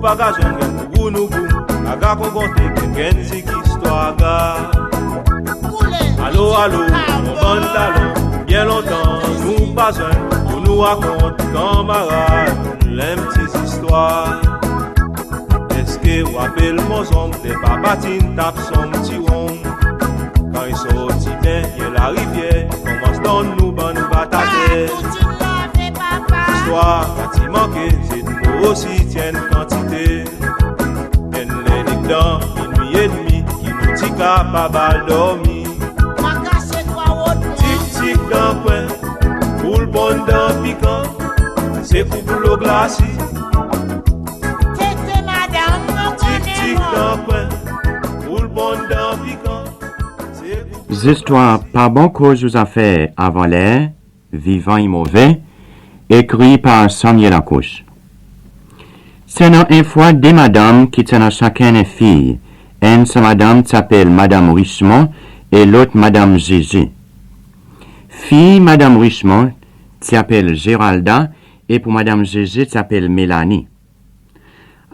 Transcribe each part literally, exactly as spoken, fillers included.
Pa gazon gen pou gou nou gou, aga kongonte gen gen zik istwar ga. Alo, alo, mon bann dalon, byen lontan nou pa zwenn, pou nou rakont kanmarad, lenm ti zistwar. Eski ou rapel mon zonm, ler papa ti'n tap son ti wonm? Kan i sorti dernyen larivyer, konmans donn nou bann batate. Istwar pa ti manke, zedmo osi ti annan kantite. Enn ler nik dan minwi edmi, ki nou ti kapab al dormi. Tik tik dan kwen, boul ponn dan pikan, se kou dlo glasi. Tik tik dan kwen, boul ponn dan pikan. Zistwar pa bon koz ou zafer avan ler, vivan i move, ekri par Samuel Lacoste. Ti annan en fwa de madanm ki ti annan sakenn en fiy. Enn sa madanm ti apel Madanm Richemond e lot Madanm Zezi. Fiy Madanm Richemond ti apel Geralda e pour Madanm Zezi ti apel Melanie.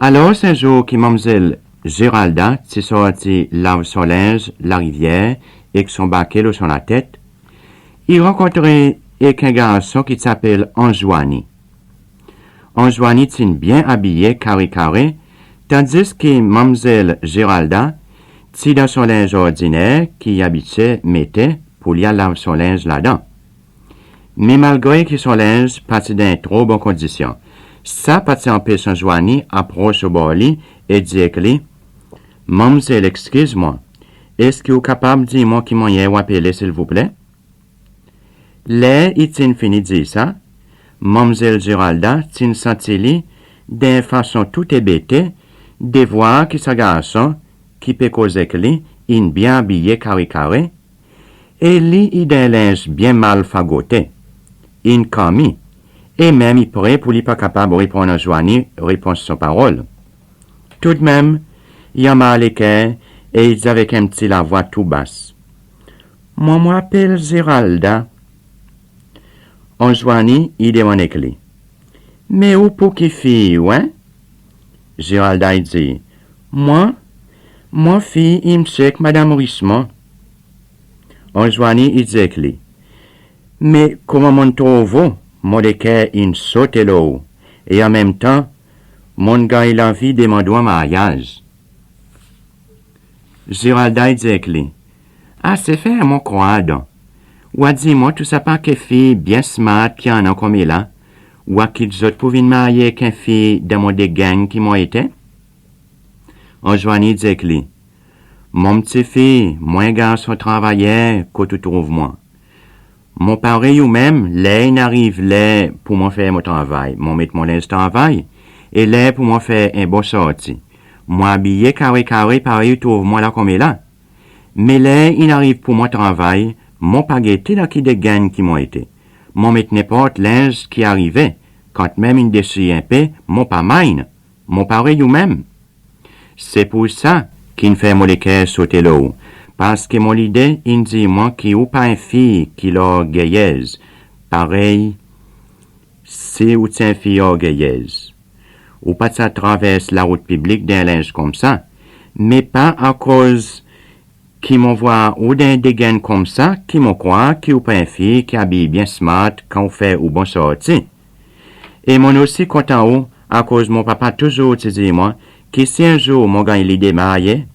Alor, en zour ki manmzel Geralda ti sorti lav son lenz larivyer ek son bake lo son latet, i rankontre ek en garson ki ti apel Anjwani. Anjwani ti'n byen abiye kare kare, tandis ki manmzel Geralda ti dan son lenz ordiner ki i abitye mete pour li al lav son lenz ladan. Me malgre ki son lenz pa ti dan tro bon kondisyon, sa pa ti anpes Anjwani apros obor li e dir ek li, "Manmzel, ekskiz mwan, eski ou kapab dir mwan ki mannyer ou apele, silvouple?" Ler i ti'n fini dir sa, manmzel Geralda ti'n santi li dan en fason tou ebete de vwar ki sa garson ki pe koz ek li in byen abiye kare kare, e li i dan en lenz byen mal fagote, in kanmi, e menm i pre pour li pa kapab reponn Anjwani repons son parol. Toudmenm, i anmar leker e i dir avek en pti lavwa tou bas, "Mwan, mon apel Geralda." Anjwani i demann ek li, "Me ou pour ki fiy ou, en?" Geralda i dir, "Mwan, mon fiy i msye ek Madanm Richemond." Anjwani i dir ek li, "Me konman mon'n trouv ou, mon leker in sote lo ou, e anmenmtan, mon'n ganny lanvi demann ou an maryaz." Geralda i dir ek li, "Ase fer mwan krwar, don. Ou a dir mwan tou sa paket fiy byen smart ki annan konmela, ou a kit zot pour vin marye ek en fiy dan mon degenn ki mon ete?" Anjwani i dir ek li, "Mon pti fiy, mon en garson travayer kot ou trouv mwan. Mon parey ou menm, ler in ariv ler pour mwan fer mon travay, mon met mon lenz travay, e ler pour mwan fer en bon sorti, mon abiye kare kare parey ou trouv mwan la konmela. Me ler in ariv pour mon travay, mon pa gete dan ki degenn ki mon ete. Mon met nenport lenz ki arive, kantmenm in desir en pe, mon pa mind. Mon parey ou menm. Se pour sa ki'n fer mon leker sote lo ou, parski mon lide in dir mwan ki ou pa en fiy ki lorgeyez, parey si ou ti en fiy orgeyez. Ou pa ti a travers larout piblik dan en lenz koumsa, me pa akoz ki mon vwar ou dan en degenn koumsa ki mon krwar ki ou pa en fiy ki abiy byen smart kan ou fer ou bon sorti. E mon'n osi kontan ou, akoz mon papa touzour ti dir mwan ki si en zour mon ganny lide marye,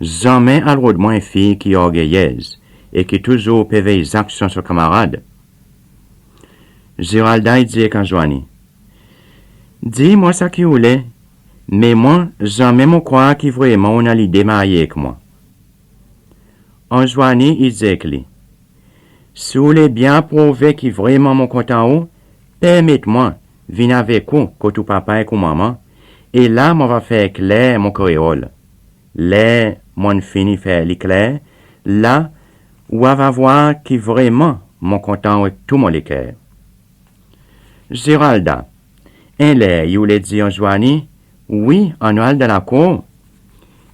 zanmen al rod mwan en fiy ki orgeyez e ki touzour pe vey zaksyon son kanmarad." Geralda i dir ek Anjwani, "Dir mwan sa ki ou le, me mwan, zanmen mon krwar ki vreman ou annan lide marye ek mwan." Anjwani i dir ek li, "Si ou le byen aprouve ki vreman mon kontan ou, permet mwan vin avek ou kot ou papa ek ou manman, e la mon ava fer kler mon kreol. Ler mon'n fini fer li kler, la ou ava vwar ki vreman mon kontan ou ek tou mon leker." Geralda, en ler i oule dir Anjwani, "Wi, annou al dan lakour."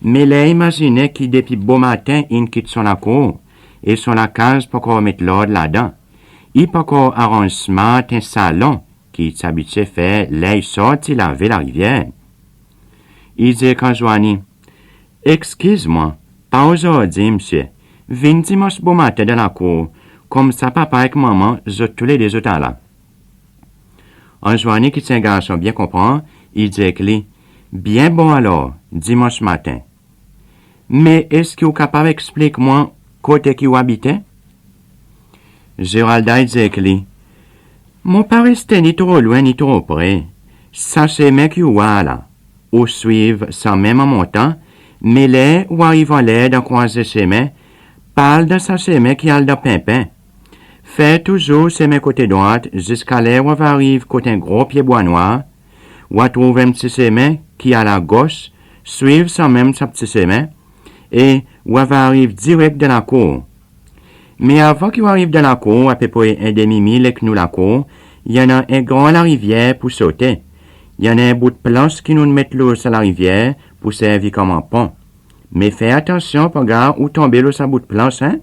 Me ler i mazinen ki depi bomaten in kit son lakour, e son lakaz pa ankor met lord ladan. I pa ankor aranz smart en salon ki i ti abitye fer ler i sorti lave larivyer. I dir ek Anzwani, "Ekskiz mwan, pa ozordi, msye. Vin Dimans bomaten dan lakour, koumsa papa ek manman zot toulede zot ala." Anzwani, ki ti en garson byen konpran, i dir ek li, "Byen bon alor, Dimans maten. Me eski ou kapab eksplik mwan kote ki ou abite?" Zeralda i dir ek li, "Mon pa reste ni tro lwen ni tro pre. Sa semen ki ou war la, ou swiv sanmenm an montan, me ler ou ariv anler dan krwaze semen, pa al dan sa semen ki al dan Penpen. Fer touzour semen kote drwat ziska ler ou ava ariv kot en gro pye bwa nwar, ou a trouv en pti semen ki al agos, swiv sanmenm sa pti semen, e ou ava ariv direk dan lakour. Me avan ki ou ariv dan lakour, apepre en demi mil ek nou lakour, i annan en gran larivyer pou sote. I annan en bout plans ki nou'n met lo sa larivyer pou servi konman pon. Me fer atansyon, pa gar ou tonbe lo sa bout plans, en?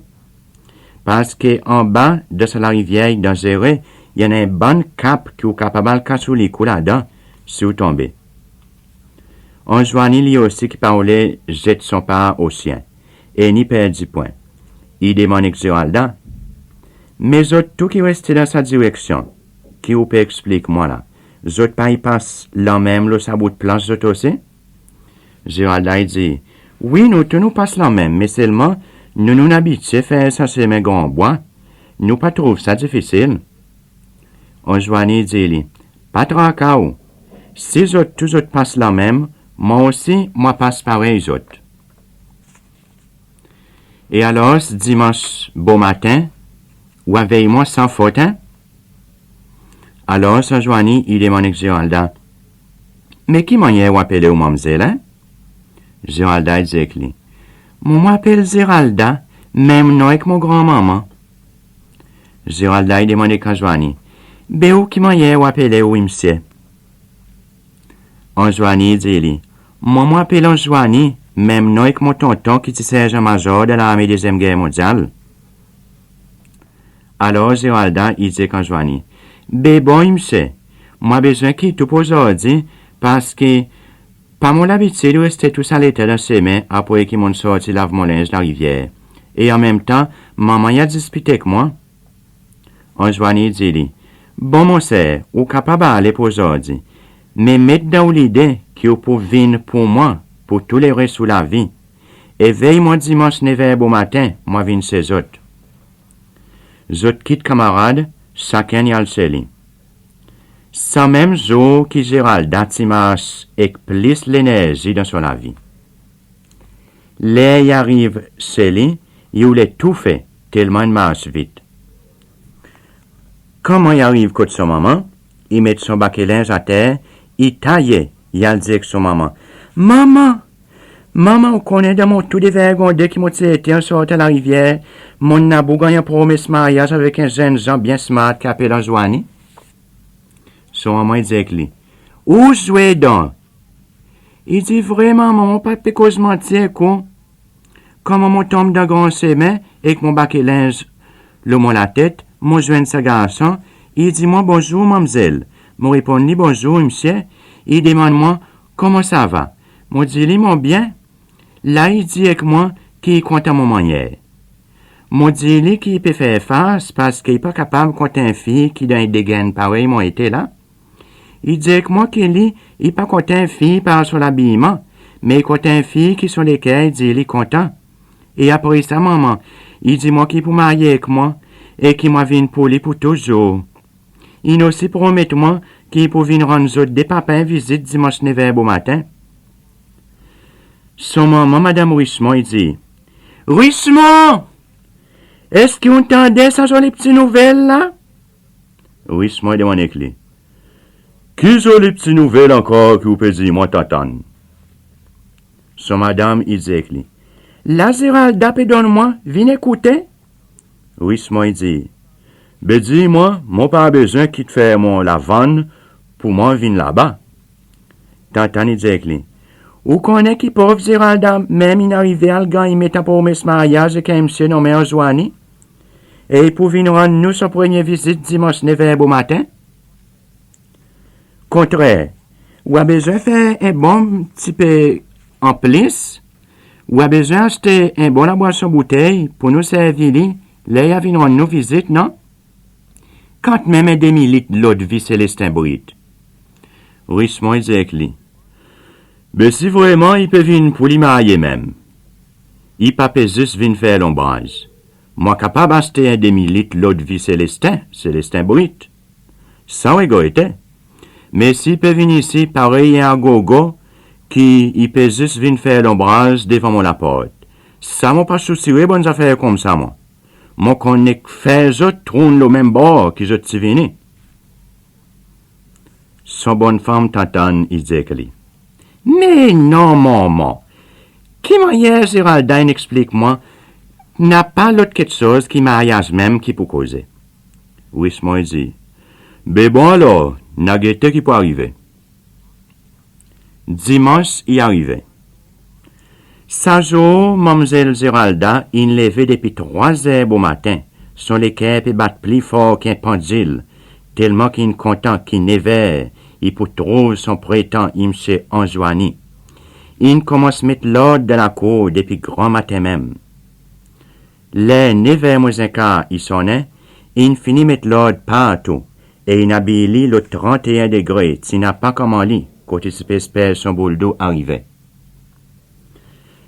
Parski anba dan sa larivyer i danzere, i annan en bann kap ki ou kapab al kas ou likou ladan si ou tonbe." Anzwani, li osi, ki pa oule zet son par osyen, e ni perdi pwen, i demann ek Zeralda, "Me zot tou ki reste dan sa direksyon ki ou pe eksplik mwan la, zot pa i pas lanmenm lo sa bout plans zot osi?" Zeralda i dir, "Wi, nou tou nou pas lanmenm, me selman nou, nou'n abitye fer sa semen gran bwa. Nou pa trouv sa difisil." Anzwani i dir li, "Pa traka ou. Si zot tou zot pas lanmenm, mwan osi mon a pas parey zot." "E alor, Dimans bomaten, ou a vey mwan san fot, en?" Alor Anzwani i demann ek Zeralda, "Me ki mannyer ou apele ou, manmzel, en?" Zeralda i dir ek li, "Mwan, mon apel Zeralda, menm non ek mon granmanman." Zeralda i demann ek Anzwani, "Be ou, ki mannyer ou apele ou, msye?" Anzwani i dir li, "Mwan, mon apel Anzwani, menm non ek mon tonton ki ti serzan mazor dan larme Dezyenm Ger Mondyal." Alor Zeralda i dir ek Anzwani, "Be bon, msye, mon a bezwen kit ou pou ozordi, parski pa mon labitid reste tou sa letan dan semen apre ki mon'n sorti lav mon lenz larivyer. E anmenmtan, manman i a dispit ek mwan." Anzwani i dir li, "Bon, mon ser, ou kapab ale pou ozordi, me met dan ou lide ki ou pou vin pou mwan pou tou leres ou lavi, e vey mwan Dimans never bomaten, mon a vin se zot." Zot kit kanmarad, sakenn i al se li. Sanmenm zour ki Zeralda ti mars ek plis lenerzi dan son lavi. Ler i ariv se li, i oule toufe telman in mars vit. Konman i ariv kot son manman, i met son bake lenz ater, i taye, i al dir ek son manman, "Manman, manman, ou konnen dan mon tou devergonde ki mon ti ete an sortan larivyer, mon'n abou ganny en promes maryaz avek en zennzan byen smart ki apel Anzwani." Son manman i dir ek li, "Ou zwe donk?" I dir, "Vre manman, mon pa pe koz manti ek ou. Konman mon tonm dan gran semen ek mon bake lenz lo mon latet, mon zwenn sa garson, i dir mwan, 'Bonzour manmzel.' Mon reponn li, 'Bonzour msye.' I demann mwan, 'Konman sa va?' Mon dir li, 'Mon byen.' La i dir ek mwan ki i kontan mon mannyer. Mon dir li ki i pe fer fars parski i pa kapab kontan en fiy ki dan en degenn parey mon ete la. I dir ek mwan ki li, i pa kontan en fiy par son labiyman, me i kontan en fiy ki son leker i dir li kontan. E apre sa manman, i dir mwan ki i pou marye ek mwan e ki mon a vin pou li pou touzour. In osi promet mwan ki i pou vin rann zot de papa en vizit Dimans never bomaten." Son manman, Madanm Rismon, i dir, "Rismon, eski ou'n tande sa zoli pti nouvel la?" Rismon i demann ek li, "Ki zoli pti nouvel ankor ki ou pe dir mwan, tantann?" Son madanm i dir ek li, "La Zeralda pe donn mwan, vin ekoute." Rismon i dir, "Be dir mwan, mon pa bezwen kit fer mon lavann pou mwan vin laba." Tantann i dir ek li, "Ou konnen ki pov Zeralda menm in arive al ganny met an promes maryaz ek en msye nonmen Anzwani, e i pou vin rann nou son premye vizit Dimans never bomaten? Kontrer, Ou a bezwen fer en bon pti pe an plis? Ou a bezwen aste en bon labwason boutey pour nou servi li ler i a vin rann nou vizit, non? Kantmenm en demi lit lodvi Selestin Brit. Rismon i dir ek li, be si vreman i pe vin pour li marye menm, i pa pe zis vin fer lonbraz. Mon a kapab aste en demi lit lodvi Selestin, Selestin Brit, san regrete. Me si i pe vin isi parey en agogo ki i pe zis vin fer lonbraz devan mon laport, sa mon pa sousire bann zafer koumsa mwan. Mon konn nek fer zot tourn lo menm bor ki zot ti vini. Son bonnfanm Tantann i dir ek li, me non, Manman, ki mannyer Zeralda in eksplik mwan, napa lot keksoz ki maryaz menm ki pou koze. Rismon i dir, be bon alor, nou a gete ki pou arive. Dimans i arive. Sa zour, Manmzel Zeralda in leve depi trwa zer bomaten, son leker pe bat pli for ki en pandil, telman ki in kontan ki never i pou trouv son pretan Msye Anzwani. In konmans met lord dan lakour depi granmaten menm. Ler never mwens en kar i sonnen, in fini met lord partou e in abiy li lo tranteen degre, ti napa konman li kot i ti pe esper son boul dou arive.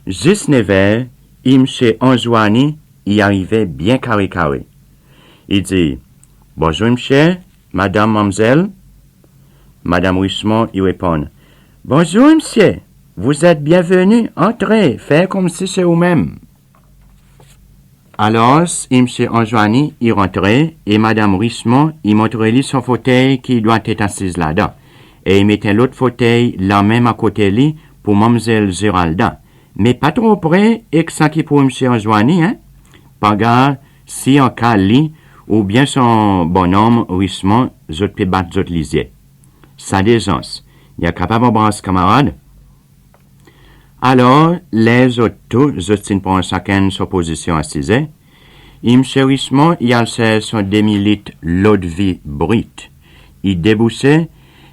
Zis never, Msye Anzwani i arive byen kare kare. I dir, bonzour msye, madanm, manmzel. Madanm Rismon i reponn, bonzour msye, vous êtes bienvenu, antre, fer konmsi se ou menm. Alors, Msye Anzwani i rantre e madanm Rismon i montre li son fotey ki i dwatet asiz ladan, e i met en lot fotey lanmenm akote li pour Manmzel Zeralda, me pa tro pre ek sa ki pour Msye Anzwani, en. Pagar si an ka li oubyen son bonnonm Rismon zot pe bat zot lizye. Sa de zans, i a kapab anbras kanmarad. Alor, ler zot tou zot ti'n pran sakenn son pozisyon asize, Msye Rismon i al serz son demi lit lodvi brit, i debouse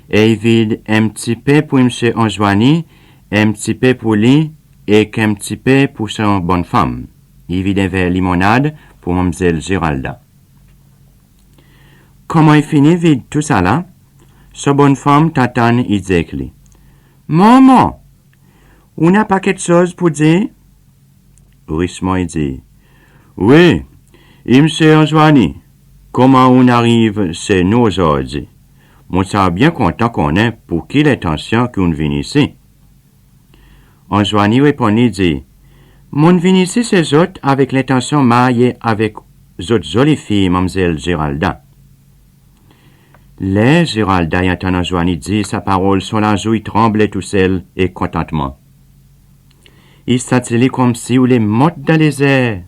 e i vid en pti pe pour Msye Anzwani, en pti pe pour li, ek en pti pe pour son bonnfanm. I vid en ver limonnad pour Manmzel Zeralda. Konman i fini vid tousala, son bonnfanm Tantann i dir ek li, manman, ou napa keksoz pour dir? Rismon i dir, wi, Msye Anzwani, konman ou'n ariv se nou ozordi, mon ti a byen kontan konnen pour ki lentansyon ki ou'n vin isi. Anzwani reponn li dir, mon'n vin isi se zot avek lentansyon marye avek zot zoli fiy Manmzel Zeralda. Ler Zeralda i antann Anzwani dir sa parol, son lazour i tranble tousel ek kontantman. I santi li konmsi i oule mont dan lezer.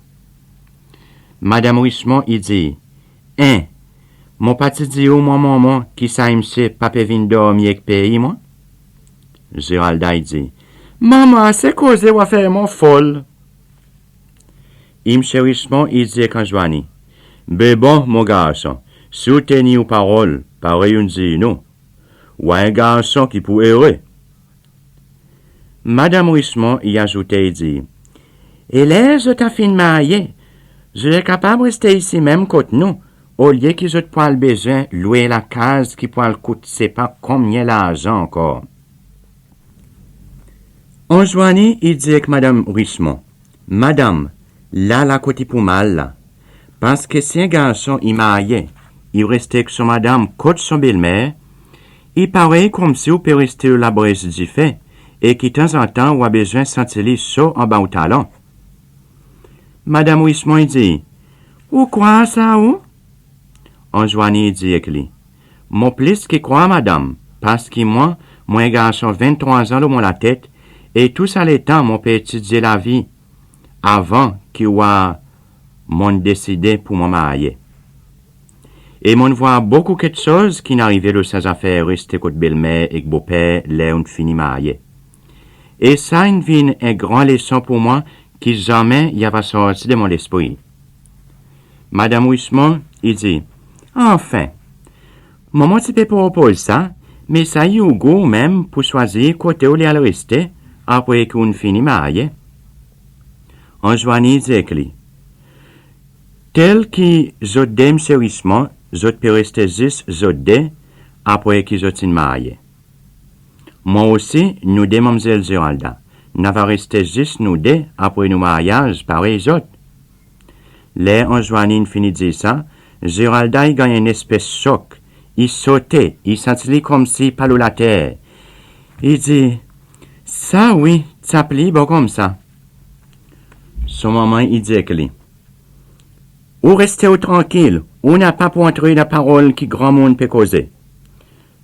Madanm Rismon i dir, en, mon pa ti dir ou mwan manman ki sa msye pa pe vin dormi ek pei mwan? Zeralda i dir, manman, ase koze ou a fer mwan fol. Msye Rismon i dir ek Anzwani, be bon mon garson, si ou tenir ou parol parey ou'n dir nou, ou a en garson ki pou ere. Madanm Rismon i azoute, i dir, e ler zot a fin marye, zot a kapab reste isi menm kot nou, olye ki zot pou al bezwen lwe lakaz ki pou al kout sepa konbyen larzan ankor. Anzwani i dir ek madanm Rismon, madanm, la la kot i pou mal la. Parski si en garson i marye, i reste ek son madanm kot son belmer, i parey konmsi ou pe reste lo labres dife, e ki tanzantan ou a bezwen santi li so anba ou talon. Madanm Rismon i dir, ou krwar sa ou? Anzwani i dir ek li, mon plis ki krwar madanm, parski mwan, mon en garson venntrwa an lo mon latet, e tou sa letan mon pe etidye lavi avan ki ou a mon'n deside pour mwan marye. E mon'n vwar bokou keksoz ki'n arive lo sa zafer reste kot belmer ek boper ler ou'n fini marye. E sa in vin en gran leson pour mwan ki zanmen i ava sorti de mon lespri. Madanm Rismon i dir, anfen, manman ti pe propoz sa, Me sa i ou gou menm pour swazir kote ou le al reste apre ki ou'n fini marye. Anzwani i dir ek li, tel ki zot de Msye Rismon, zot pe reste zis zot de apre ki zot in marye. Mwan osi, nou de Manmzel Zeralda, nou ava reste zis nou de apre nou maryaz, parey zot. Ler Anzwani in fini dir sa, Zeralda i ganny en nespes sok, i sote, i santi li konmsi i pa lo later. I dir, sa wi, ti a pli bon koumsa. Son manman i dir ek li, ou reste ou trankil, ou napa pour antre dan parol ki granmoun pe koze.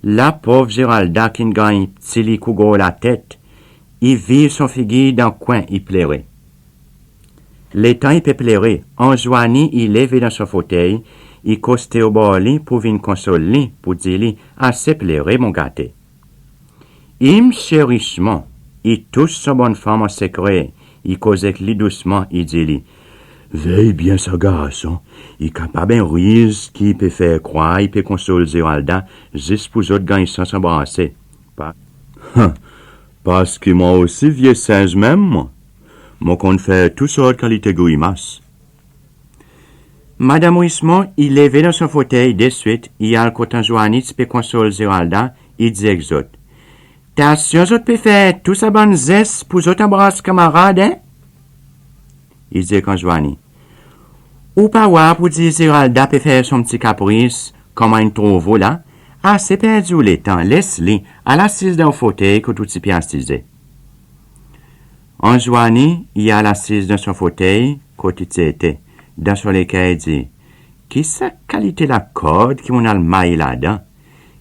La pov Zeralda ki'n ganny pti likou gro latet, i vir son figir dan kwen, i plere. Letan i pe plere, Anzwani i leve dan son fotey, i koste obor li pour vin konsol li, pour dir li, ase plere mon gate. I Msye Rismon, i tous son bonnfanm an sekre, i koz ek li dousman, i dir li, vey byen sa garson, i kapab en riz ki pe fer krwar i pe konsol Zeralda zis pour zot ganny sans anbrase. Pa, parski mwan osi vye senz menm mwan, mon konn fer tou sort kalite grimas. Madanm Rismon i leve dan son fotey deswit, i al kot Anzwani ti pe konsol Zeralda, i dir ek zot, tasyon zot pe fer tou sa bann zes pour zot anbras kanmarad, en? I dir ek Anzwani, ou pa war pour dir Zeralda pe fer son pti kapris, konman in trouv ou la, ase perdi ou letan, les li, al asiz dan ou fotey kot ou ti pe asize. Anzwani i al asiz dan son fotey kot i ti ete, dan son leker i dir, ki sa kalite lakord ki mon'n al may ladan?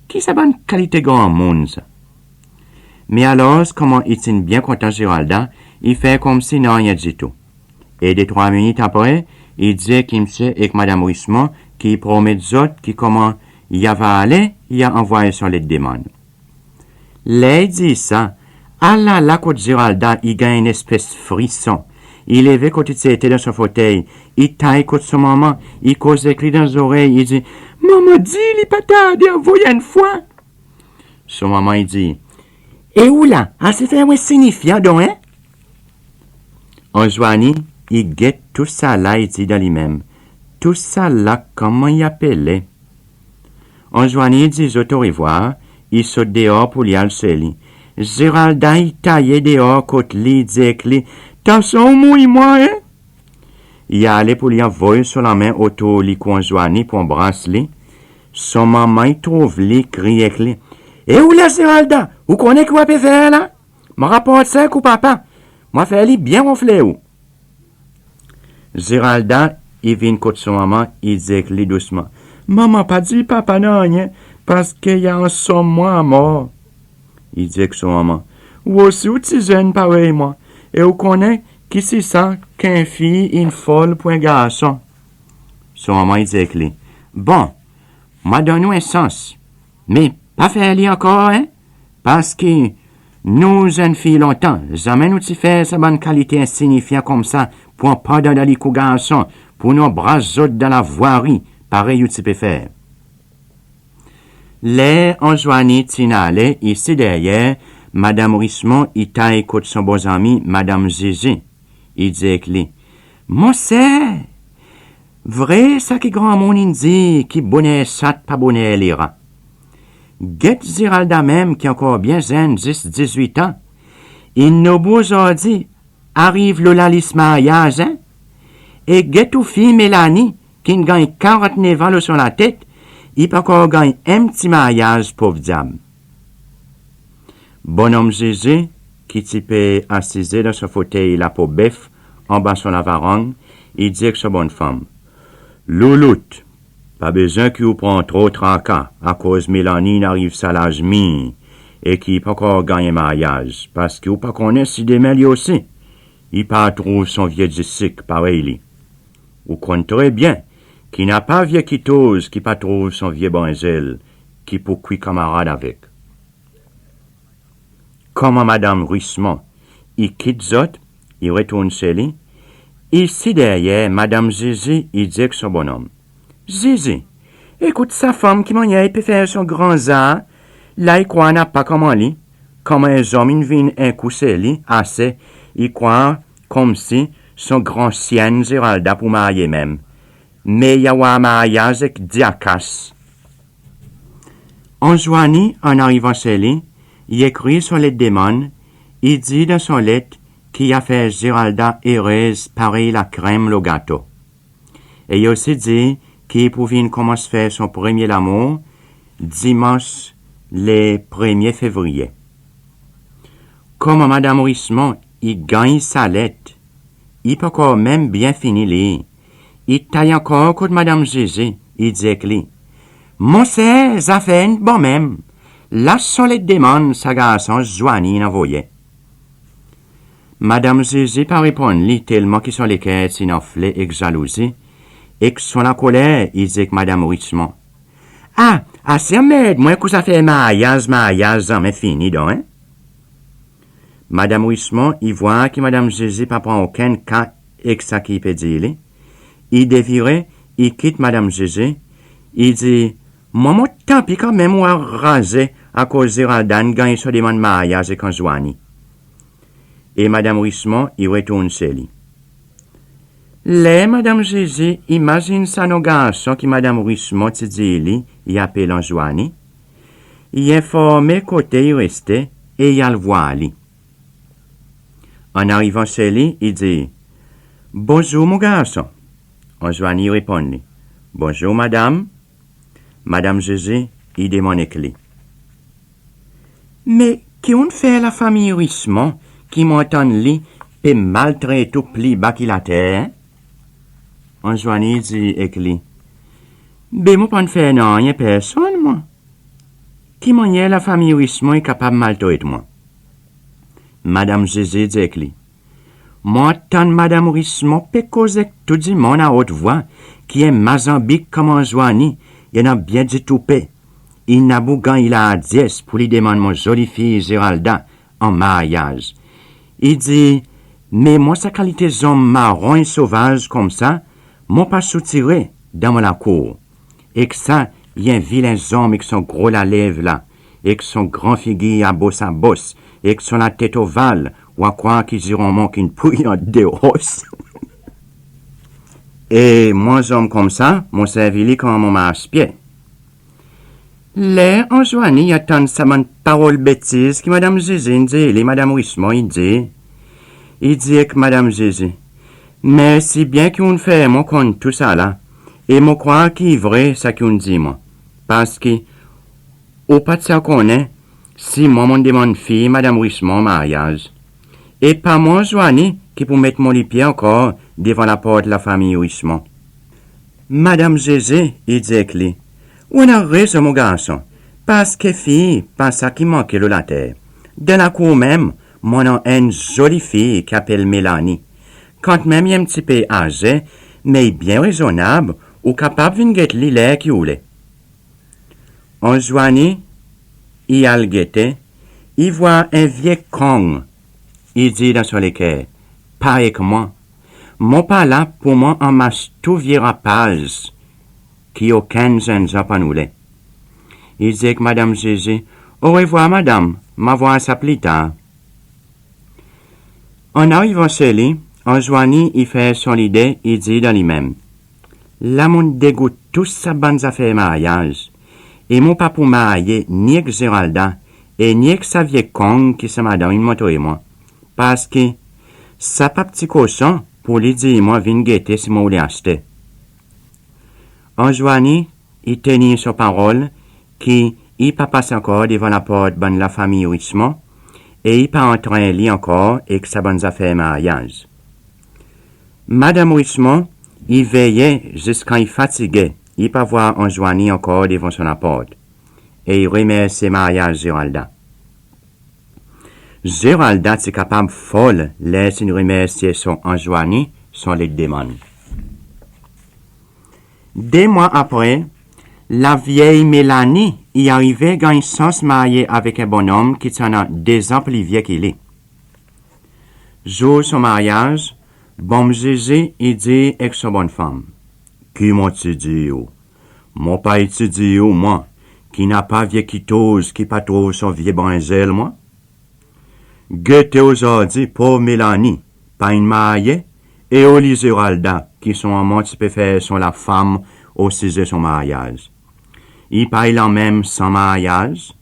Ki sa bann kalite granmoun sa? Me alors, konman i ti'n byen kontan Zeralda, i fer konmsi nanryen ditou. E de trwa minit apre, i dir ek Msye ek Madanm Rismon ki i promet zot ki konman i ava ale, i a anvoy son let demann. Ler i dir sa, alala kot Zeralda i ganny en nespes frison. I leve kot i ti ete dan son fotey, i tay kot son manman, i koz ek li dan zorey, i dir, manman dir li pa tarde anvoy enn fwa. Son manman i dir, e ou la, ase fer mwan sinifyan don, en? Anzwani i get tou sa la, i dir dan li menm, tou sa la konman i apele? Anzwani i dir zot orevwar, i sot deor pour li al se li. Zeralda i taye deor kot li, i dir ek li, tanson ou mouy mwan, en? I ale pour li anvoy son lanmen otour likou Anzwani pour anbras li. Son manman i trouv li, kriy ek li, e ou la Zeralda, ou konnen ki ou a pe fer la? Mon a raport sa ek ou papa, mon a fer li byen ronfle ou. Zeralda i vin kot son manman, i dir ek li dousman, manman, pa dir papa nanryen, parski i a ansanm mwan amor. I dir ek son manman, ou osi ou ti zenn parey mwan, e ou konnen ki si sa ki en fiy in fol pour en garson. Son manman i dir ek li, bon, mon a donn ou en sans, me pa fer li ankor, en? Parski nou zenn fiy lontan, zanmen nou ti fer sa bann kalite ensinifyan koumsa pour anpran dan likou garson, pour nou anbras zot dan lavwari, parey ou ti pe fer. Ler Anzwani ti'n ale, isi deryer, Madanm Rismon i tay kot son bon zanmi, Madanm Zizi. I dir ek li, monser, vre sa ki granmoun in dir ki boner sat pa boner lera. Get Zeralda menm ki ankor byen zenn, zis dizwit an, in nobou ozordi, ariv lo lalis maryaz, en? E get ou fiy Melani, ki'n ganny karant-nef an lo son latet, i pa ankor ganny en pti maryaz, pov dyab. Bonnonm Zizi, ki ti pe asize dan son fotey lapo bef anba son lavarang, i dir ek son bonnfanm, loulout, pa bezwen ki ou pran tro traka, akoz Melani in ariv sa laz mir, e ki i pa ankor ganny en maryaz, parski ou pa konnen si demen li osi i pa trouv son vye disik parey li. Ou konn tre byen ki napa vye kitoz ki pa trouv son vye brenzel ki pou kwi kanmarad avek. Konman Madanm Rismon i kit zot, i retourn se li, isi deryer, Madanm Zizi i dir ek son bonnonm, Zizi, ekout sa fanm ki mannyer i pe fer son gran za, La i krwar napa konman li, konman en zonm in vin en kou se li, ase i krwar konmsi son gran syenn Zeralda pou marye menm. Me i a war maryaz ek dyakas. Anzwani, an arivan se li, i ekrir son let demann, i dir dan son let ki i a fer Zeralda erez parey lakrenm lo gato. E i osi dir ki i pou vin konmans fer son premye lamour Dimans le premye Fevriye. Konman Madanm Richemond i ganny sa let, i pa ankor menm byen fini lir, i tay ankor kot Madanm Zizi, i dir ek li, "Monser, zafer in bon menm, la son let demann sa garson Anzwani in anvoye." Madanm Zizi pa reponn li, telman ki son leker ti'n anfle ek zalouzi, ek son lakoler i dir ek Madanm Richemond, "A, ase anmerd mwan ek ou zafer maryaz, maryaz zanmen fini, don, en?" Madanm Richemond i vwar ki Madanm Zizi pa pran okenn ka ek sa ki i pe dir li, i devire, i kit Madanm Zizi, i dir, "Mwan mon tanpi kanmenm ou a raze akoz Zeralda in ganny son demann maryaz ek Anzwani." E Madanm Richemond i retourn se li. Ler Madanm Zizi i mazin sa non garson ki Madanm Richemond ti dir li i apel Anzwani, i enforme kote i reste e i al vwar li. An arivan se li, i dir, "Bonzour mon garson." Anzwani i reponn li, "Bonzour madanm." Madanm Zizi i demann ek li, "Me ki ou'n fer lafanmir Richemond ki mon antann li pe maltret ou pli ba ki later, en?" Anzwani i dir ek li, "Be mon pa'n fer nanryen personn mwan. Ki mannyer lafanmir Richemond i kapab maltret mwan?" Madanm Zizi i dir ek li, "Mon antann Madanm Richemond pe koz ek tou dimoun a ot vwa ki en mazanbik konman Anzwani i annan byen di toupe, i nabou ganny lardyes pour li demann mon zoli fiy Zeralda an maryaz. I dir, me mwan sa kalite zonm maron e sovaz koumsa, mon pa soutire dan mon lakour. Ek sa, i en vilen zonm ek son gro lalev la, ek son gran figir abos abos, ek son latet oval, ou a krwar ki zironmon ki'n pri an de ros. E mwan zonm koumsa, mon servi li konman mon marspye." Ler Anzwani i antann sa bann parol betiz ki Madanm Zizi in dir li, Madanm Richemond i dir, i dir ek Madanm Zizi, "Mersi byen ki ou'n fer mwan konn tousala, e mon krwar ki i vre sa ki ou'n dir mwan, parski ou pa ti a konnen si mwan mon'n demann fiy Madanm Richemond an maryaz. E pa mwan Anzwani ki pou met mon lipye ankor devan laport lafanmir Richemond." Madanm Zizi i dir ek li, "Ou annan rezon mon garson, parski fiy pa sa ki manke lo later. Dan lakour menm, mon annan enn zoli fiy ki apel Melanie. Kantmenm i en pti pe aze, me i byen rezonnab, ou kapab vin get li ler ki ou le." Anzwani i al gete, i vwar en vye kong, i dir dan son leker, "Pa ek mwan. Mon pa la pour mwan anmas tou vye rapaz ki okenn zennzan pa'n oule." I dir ek Madanm Zizi, "Orevwar madanm, mon a vwar sa pli tar." An arivan se li, Anzwani i fer son lide, i dir dan li menm, "La mon'n degout tou sa bann zafer maryaz, e mon pa pou marye ni ek Zeralda, e ni ek sa vye kong ki sa madanm in montre mwan, parski sa pa pti koson pour li dir mwan vin gete si mon oule aste." Anzwani i tenir son parol ki i pa pas ankor devan laport bann lafanmir Richemond, e i pa antren li ankor ek sa bann zafer maryaz. Madanm Richemond i veye ziska i fatige, i pa vwar Anzwani ankor devan son laport, e i remersye maryaz Zeralda. Zeralda ti kapab fol ler ti'n remersye son Anzwani son let demann. De mwan apre, lavyey Melanie i arive ganny sans marye avek en bonnonm ki ti annan dezan pli vye ki li. Zour son maryaz, Bonm Zizi i dir ek son bonnfanm, "Ki mon ti dir ou? Mon pa ti dir ou mwan ki napa vye kitoz ki pa trouv son vye brenzel mwan? Gete ozordi, pour Melanie pa in marye, e Oli Zeralda, ki son anmon ti pe fer son lafam osize son maryaz. I pa i lanmenm san maryaz,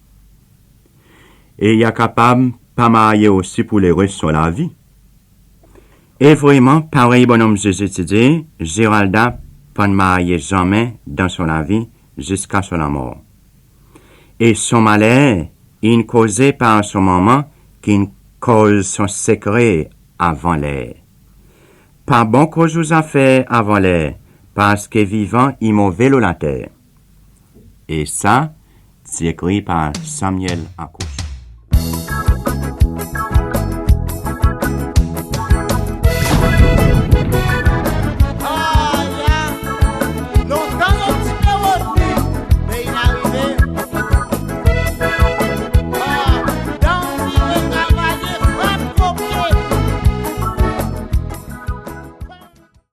e i a kapab pa marye osi pour leres son lavi. E vreman, parey bonnonm Zezi ti dir, Zeralda pa'n marye zanmen dan son lavi ziska son lanmor. E son maler in koze par son manman ki'n koz son sekre avan ler. Pa bon koz ou zafer avan ler, parski vivan i move lo later. E sa ti ekri par Samuel Ako.